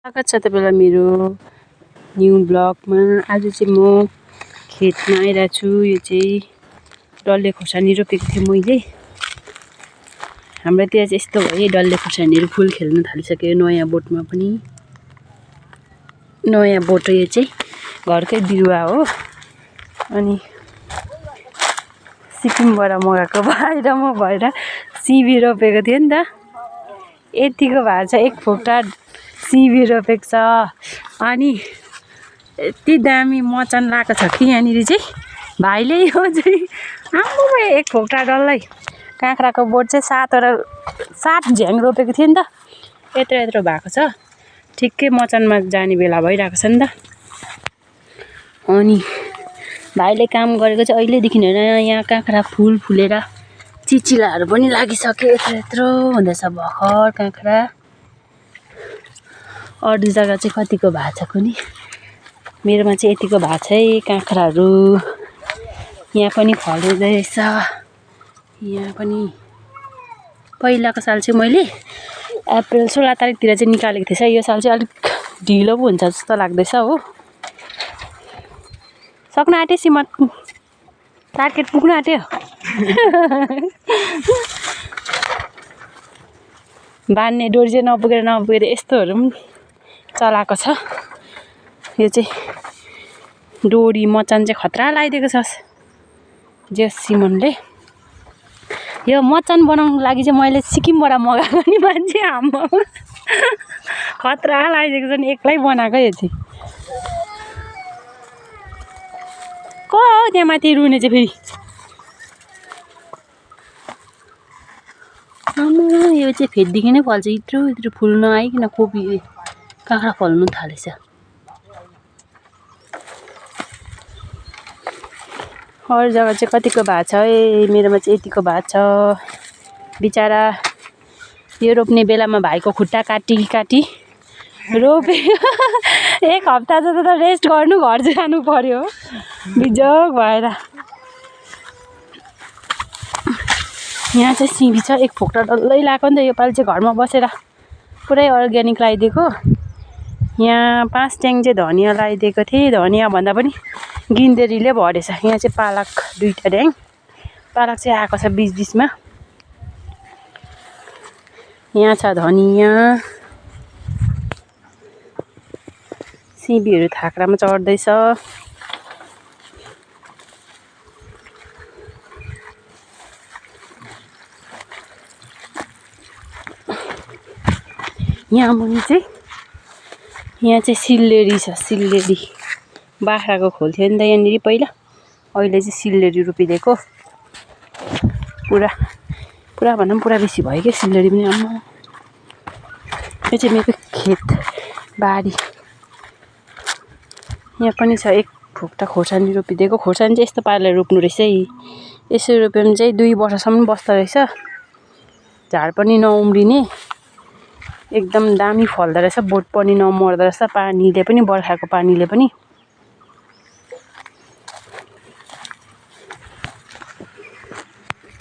स्वागत छ तपाईलाई मेरो न्यू ब्लगमा। आज चाहिँ म खेतमा आइरहेको छु। यो चाहिँ डल्ले खोर्सानी रोपेको थिएँ मैले। हाम्रोतिर चाहिँ यस्तो भयो, डल्ले खोर्सानीहरू फुल खेल्न थालिसक्यो। नयाँ बोटमा पनि नयाँ बोट, यो चाहिँ घरकै बिरुवा हो। अनि सिक्किमबाट मगाएको भएर म सिबी रोपेको थिएँ नि त। यतिको भएको छ, एक फोक्टा सिबी रोपेको छ। अनि यति दामी मचान लगाएको छ कि यहाँनिर चाहिँ भाइले यो चाहिँ आम्बो एक फोक्टा डल्लै काँक्राको बोट चाहिँ 7 झ्याङ रोपेको थियो नि त। यत्रो भएको छ। ठिक्कै मचानमा जाने बेला भइरहेको छ नि त। अनि भाइले काम गरेको चाहिँ अहिलेदेखि होइन, यहाँ काँक्रा फुलेर चिचिलाहरू पनि लागिसक्यो। यत्रो हुँदैछ भर्खर काँक्रा। अरू जग्गा चाहिँ कतिको भएको छ कुनि, मेरोमा चाहिँ यतिको भएको छ है काँक्राहरू। यहाँ पनि फल्दैछ। यहाँ पनि पहिलाको साल चाहिँ मैले अप्रिल 16 तारिकतिर चाहिँ निकालेको थिएँ। यो साल चाहिँ अलिक ढिलो पो हुन्छ जस्तो लाग्दैछ हो। सक्न आँट्यो, सिमट टार्गेट पुग्न आँट्यो। बान्ने डोरी चाहिँ नपुगेर यस्तोहरू पनि चलाएको छ। यो चाहिँ डोरी मचान चाहिँ खतरा लगाइदिएको छ जे सिमनले। यो मचान बनाउनुको लागि चाहिँ मैले सिक्किमबाट मगाएको नि मान्छे। हाम्रो खतरा लगाइदिएको छ नि, एक्लै बनाएको यो चाहिँ। को हो त्यहाँ माथि रुने चाहिँ फेरि? यो चाहिँ फेददेखि नै फल्छ। यत्रो फुल नआइकन कोपी काँक्रा फल्नु थालेछ। अरू जग्गा चाहिँ कतिको भएको छ है, मेरोमा चाहिँ यतिको भएको छ। बिचरा यो रोप्ने बेलामा भाइको खुट्टा काटी रोपे। एक हप्ता जस्तो त रेस्ट गर्नु, घर जानु पर्यो बिजोग भएर। यहाँ चाहिँ सिबी छ, एक फोक्टा डल्लै लगाएको नि त। योपालि चाहिँ घरमा बसेर पुरै अर्ग्यानिक लगाइदिएको। यहाँ 5 ट्याङ चाहिँ धनियाँ लगाइदिएको थिएँ। धनियाँ भन्दा पनि गिन्देरीले भरेछ। यहाँ चाहिँ पालक 2टा ट्याङ पालक चाहिँ आएको छ 20-20मा। यहाँ छ धनियाँ। सिबीहरू थाक्रामा चढ्दैछ। यहाँ मुनि चाहिँ सिल्लेरी छ। सिल्लेरी बाख्राको खोल थियो नि त यहाँनिर पहिला। अहिले चाहिँ सिल्लेरी रोपिदिएको। पुरा भन्दा पनि पुरा बेसी भयो क्या सिल्लेरी पनि। आम्मा, यो चाहिँ मेरो खेत बारी। यहाँ पनि छ एक फोक्टा खोर्सानी रोपिदिएको। खोर्सानी चाहिँ यस्तो पाराले रोप्नु रहेछ है। यसो रोप्यो भने चाहिँ 2 वर्षसम्म बस्दो रहेछ। झार पनि नउम्रिने, एकदम दामी फल्दो रहेछ। बोट पनि नमर्दो रहेछ। पानीले पनि, बर्खाको पानीले पनि